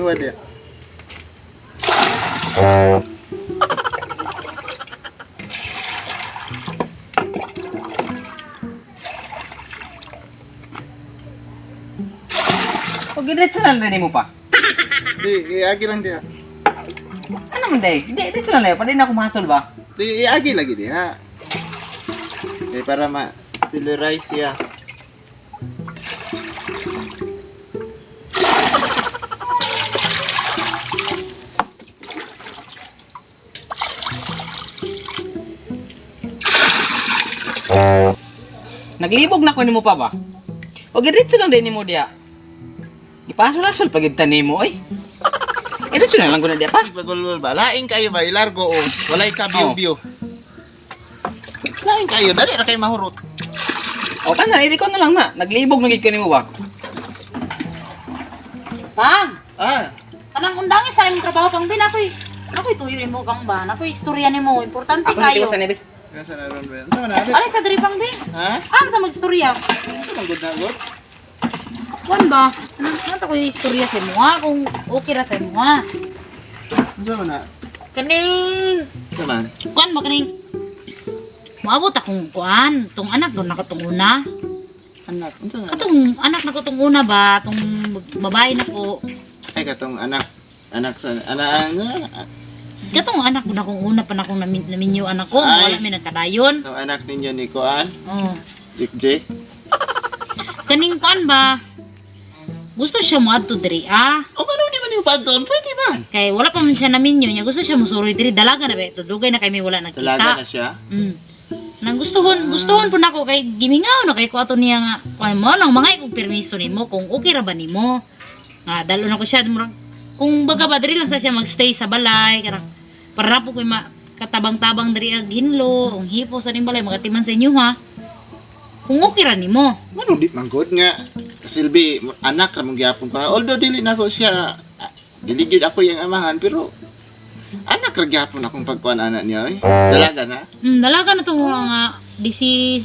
Duha dia. O diretso na lang mo pa. Di, iagi lang dia. Ano man day? Di, diretso na lang. Pwede na ako mahasol ba? Di, iagi lagi diha. Di, para ma rice siya. Naglibog na ko nimo pa ba? O diretso lang din nimo diya. Ipasol-asol pag nimo oy. Diretso na lang ko na diya pa. Pagulol ba? Laing kayo ba? Ilargo o. Walay ka biyo-biyo. Laing kayo. Dali ra kayo mahurot. O kana, hindi ko na lang na. Naglibog na gid ko nimo ba? Pang, Ah, kanang undangi sa imong trabaho pang bin ako'y tuyo nimo pang ba. Ako'y istorya nimo, importante Ako na kayo. tiwasan ni Nasa na ron ba? Ano na? Alay sa diri pang bin. Ha? Ah, ta magstorya. Ano man good na good? Kuan ba? Anong ano ta ko'y istorya sa imo ha? Kung okay ra sa imo ha. Ano man na? Kaning Ano man? kuan ba kaning Moabot akong kuan, tong anak do nakatong una. Anak, ano na? Katong anak nako tong una ba, tong babae nako. Ay katong anak. Anak sa anak ano? Katong anak ko na kung una pa na kong naminyo anak ko, Ay. wala mi nagkadayon. Katong anak ninyo ni Kuan, Oh. Jik Jik. Kaning kuan ba? Gusto siya moadto diri ah. O kano di man yung padon? Pwede man. Kay wala pa man siya naminyo niya, gusto siya musuroy diri dalaga na ba ito. Dugay na kay may wala nagkita. Dalaga na siya. Nang gustuhon po nako kay gimingaw na kay ko ato niya nga kuan mo nang mga kung permiso nimo kung okay ra ba nimo. Nga dalo na ko siya murag kung baga ba diri lang sa siya magstay sa balay kanang para na po ko'y katabang-tabang diri ag hinlo, ang hipo sa ning balay magatiman sa inyo ha. Kung okay ra nimo. Ano di man good nga. Silbi, anak ra mong gyapon ko. Although dili na ko siya, ah, dili gyud ako yung amahan pero anak ra gyapon akong pagkuan anak niya oy. Dalaga na. Dalaga na itong mga 18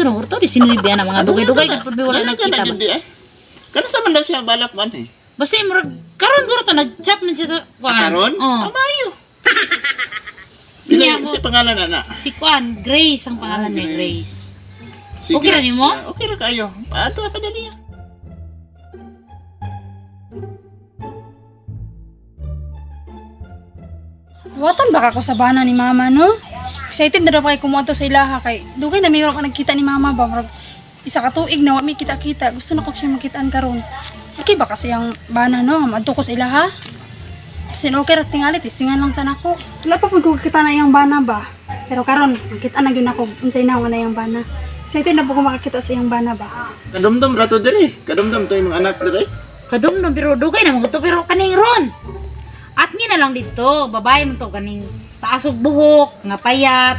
na orto, 19 na mga dugay-dugay kan pud wala Dalaga nagkita na ba. gyud di ay. Kano sa man daw siya balak man eh. Basta murag karon guro to nag-chat man siya sa kuan. Ah, karon? Oh. Amayo. Dili Niya mo. si pangalan ana. Si kuan, Grace ang pangalan Ah, niya, Grace. Grace. Si Okay ra Grace, nimo? ah, okay ra kayo. Ato ka dali. ah. Watan baka ko sa bana ni mama no? Excited na daw kay kumuadto sa ilaha kay dugay na mi ko nagkita ni mama ba murag isa ka tuig na wa mi kita-kita. Gusto na ko siya makitaan karon. Okay ba kasi ang bana no, maadto ko sa ilaha? Kasi okay ra tingali tisingan lang sana ko. Wala pa pud ko kita na iyang bana ba. Pero karon makita na gyud nako unsay na na iyang bana. Excited na po ko makakita sa iyang bana ba. Kadumdum ra to diri. Kadumdum to imong anak diri. Kadumdum pero dugay na mga to pero kaning ron. At ni na lang dito, babae man to kaning taas og buhok, nga payat.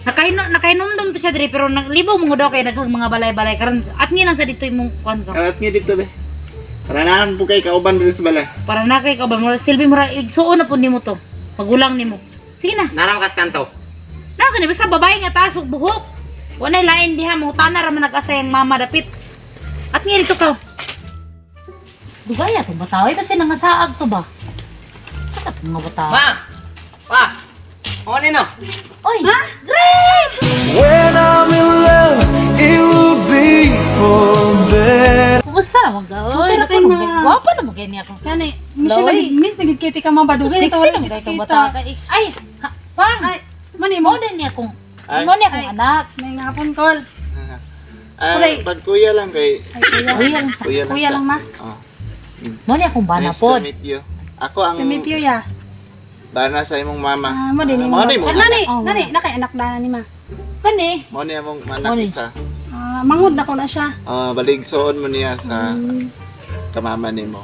Nakainomdom to siya diri pero naglibaw mo daw kay daghang mga balay-balay karon at ni lang sa dito imong kuan ka. At nga dito be. Para naan po kay kauban diri sa balay. Para na kay ka ba mo silbi mo ra igsuon na pud nimo to. Magulang nimo. Sige na. Naram kas kanto. Na kani basta babae nga taas og buhok. Walay lain diha mo tana ra man nag-asa yang mama dapit. At nga dito ka. Dugay atong bataw ay basta nangasaag to ba. Sakat nga bataw. Ma! Pa! O nino? Oy, Grace! When I'm in love, it will be for better. Kumusta naman ka? Oy, Pero naku, kay nung ma- gwapa na mo gani ako. Gani, miss na Lois. miss na gid kay ka mama ba dugay na Sexy wala naman kay kang kita. bata ka. Ay, ha, pang. Ay, mani mo. Mo din niya akong Ay. mo niya akong anak. May ngapon kol. Ah, Kulay. pag kuya lang kay Ay, kuya. Uy, ang kuya lang. Kuya sa- lang ma. Oh. mo niya akong bana Nice to pod. meet you. Ako ang To meet you ya. bana sa imong mama. Ah, mo din Ah, mo. Mo ni mo. Nani, Oh, nani, na kay anak dana ni ma. Kani. Mo ni among Mo anak ni. isa. Ah, mangod na ko na siya. Ah, baligsoon mo niya sa kamama nimo.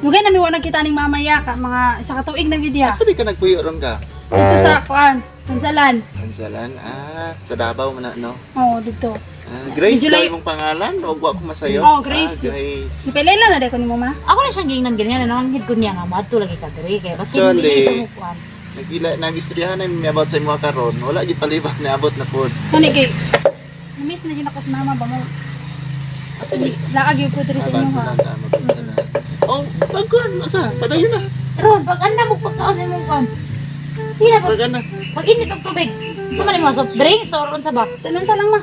Dugay na mi wa nagkita ning mama ya ka mga isa ka tuig na gid ya. Asa di ka nagpuyo ron ka? Dito sa kuan, Tansalan. Ansalan. Ah, sa Davao man na, no. Oo, dito. Ah, Grace Medyo daw lay- imong pangalan o wa ko masayo? Oh, Grace. Ah, Grace. Gipilay na ko ni mama. Ako na siyang gingnan ganyan ano ang ko niya nga moadto lagi ka diri kay basta Actually, hindi siya mo kuan. Nagila nagistoryahan na mi about sa imo karon. Wala gid palibak na abot na pod. Nani kay miss na jud ako sa mama ba mo. Asa di? Laag yung ko diri sa inyo ha. Oh, pagkuan, asa? Padayon na. Ron, pag anda mo pagkaon sa imong kuan. Sige na, pag, Pag na. pag init og tubig. Sa man yung mga soft drinks or unsa ba? Sa unsa lang ma.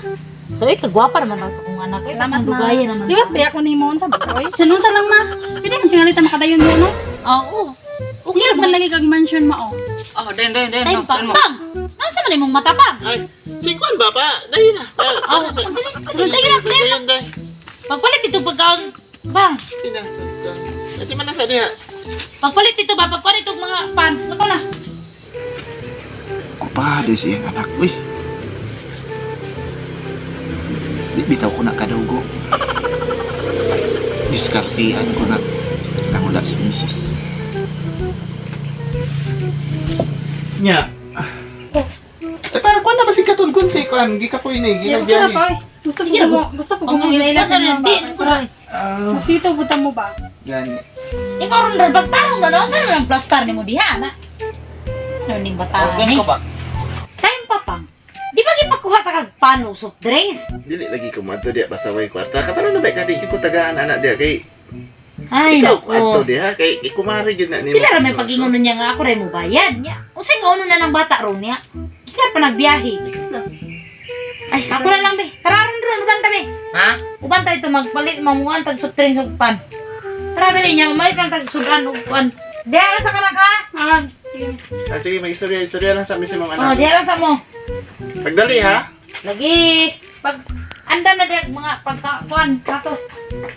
So, eh, kagwapa naman daw sa kong anak. Eh, Salamat, ma. dugayan naman. Liwat ba ako nimo unsa ba oy? Sa unsa lang ma. Pwede man tingali ta makadayon mo no? Oo. Okay ra man lagi kag mansion ma oh. Oh, den den den. Time pa. Pam! Ano sa man imong mata, Pam? Ay, si Kuan ba pa? Dayon na. Oh, sige na, sige na. Dayon, day. Pagpalit ito pagkaon, Bang, Sige na. Ati man na sa diha. pagpalit ito ba? Pagpalit itong mga pan. Ako na. Kupado siyang anak, uy. Di bitaw ko na kadugo. Diskartihan ko na. Nangula si misis. Nya. Teka, kuan na ba si Katulgon si kuan? Gika ko ini, Yeah, okay ra ginabiyahe. pa oy. Gusto ko mo, gusto ko Ang mo ilaila sa na inyo di. ba? Ah, Masito buta mo ba? gani. Ikaw ron ron, pagtarong na noon, saan naman ang plastar ni mo diha, na? Saan ning bataan Organ eh? ko ba? Time pa pang. Di ba gipakuha ta kag pan o soft drinks? Dili lagi ko madto diya basta way kwarta. Kabalo na ba ka di ko tagaan anak diya kay Ay, ikaw adto nako. diha kay ikumari gyud na nimo. Pila ra may pag-ingon niya nga ako ray mo bayad niya. Unsay kauno na ng bata ron niya? Ikaw pa nagbiyahe. Ay, ako na lang be. Tara ron ron, uban ta be. Ha? Uban ta ito magpalit mamuan tag soft drinks ug pan. Tara dali niya, umalit lang tag sudan ug pan. Diha lang sa kanak ha. Ah, Ah, sige, mag-istorya, istorya lang sa amin si mga Oh, anak. diha lang sa mo. Pagdali ha. Lagi pag andam na diha mga pagkakuan kato.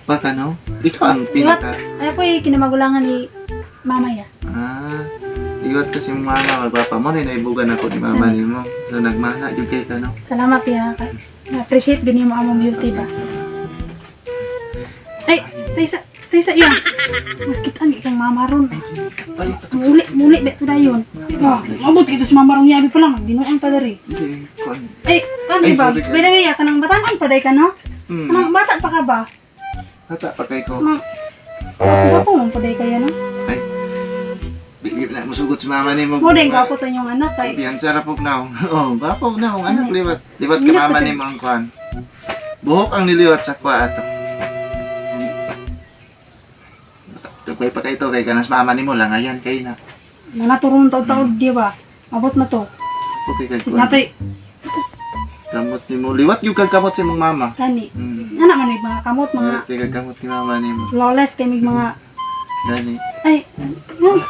Baka no? Ikaw ang pinaka... Ano po yung kinamagulangan ni mama ya? Ah, liwat kasi yung mama, magpapa mo, naibugan ako ni mama ni mo. So, nagmana, di kay ka, no? Salamat ya. Na-appreciate din mo among beauty ba? Ay, taysa iya. Nakita ni kang mama ron. Muli, muli ba ito na yun? Wah, mabot ito si mama ron yabi pa lang. Binuang pa dari. Hindi, kuan. Ay, kan Ay, di ba? sorry, By the way, ya, kanang bataan pa day ka no? Kanang bata pa ka ba? Hata pa kay ko. Kanang Gwapo man pa day kaya no? Ay, di di na musugot si mama ni mo. Mo din gwapo to yung anak kay. Piyansa ra pug naong. Oh, gwapo naong anak liwat. Liwat ka mama ni mo ang kuan. Buhok ang niliwat sa kuha ato. Tukoy pa kay to kay kanas mama ni mo lang ayan kay na. Nanaturon taon-taon di ba? Abot na to. Okay kay Sige kuan. natay Kamot ni mo liwat yung kag kamot si mong mama. kani. Anak man may mga kamot, mga Liwat yung kag kamot ni mama ni mo. flawless kay mig mga Gani. ay ano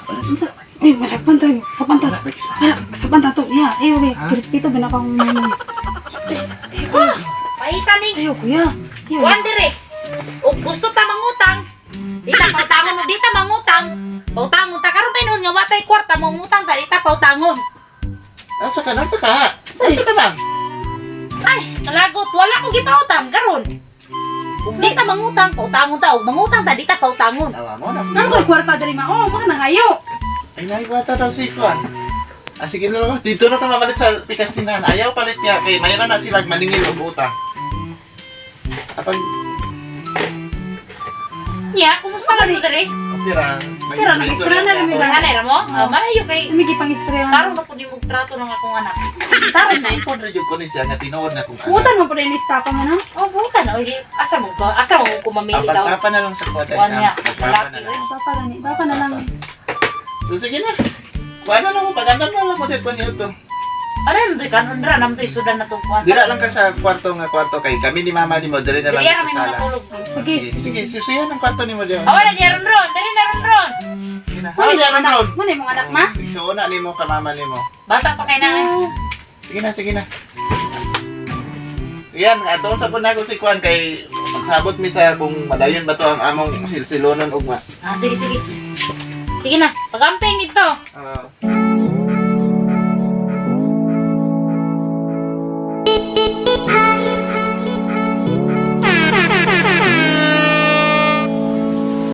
ay masakpan tayo sapan ta ah sapan ta to ya ay okay respeto ba na akong mama Paita ni ayo kuya ayo Kuan dire. Og gusto ta mangutang, di ta pautangon og di ta mangutang. Pautangon ta karon pa nga watay kwarta mangutang ta di ta pautangon. Nasa ka, nasa ka. Nasa ka bang? Ay, kalagot wala ko gipautang karon. Ug di ta mangutang, pautangon ta og mangutang ta di ta pautangon. Tawa mo na. nang koy kwarta diri ma oh mga nangayo Ay, naiwata daw si Kwan. Ah, sige na lang. Dito na tayo mamalit sa pikas tinahan. Ayaw palit niya. Kay mayroon na sila maningil og utang. Apag, Nya, kumusta man mo diri? tira. May Tira, nag-istorya na rin, Wala na ra mo? Ah, malayo kay may gipang istorya karon na pud imong trato ng akong anak. Tara sa ipon ra jud ko ni siya nga tinuod na kung ano. Utan mo pa rin is papa mo no Oh, bukan oy, asa mo ba? Asa mo ko mamili Ang daw? pagpapa na lang sa kuwan. Kuwan niya. Pagpapa na Lalaki, lang. papa gani papa na lang So sige na. Kuwan na lang mo. Pagandam na lang mo dito kuwan niyo to. Ano nam toy kanon ra nam toy sudan na tong kuan. Dira lang ka sa kwarto nga kwarto kay kami ni mama ni mo diri na lang Diri ra sa may sala. mga tulog. Sige. Sige, susuyan ang kwarto ni mo diyan. Awa na niya ron ron, dali na ron ron. Sige na. Muna Ah, diyan yung ron. anak muna yung anak ma So na nimo ka mama nimo. Bata pa kay na. Sige na, sige na. Yan, ato sa pun nako si Kwan kay magsabot mi sa kung madayon ba to ang among silsilonon ugma. Ah, sige sige. Sige na, pagamping dito. Ah.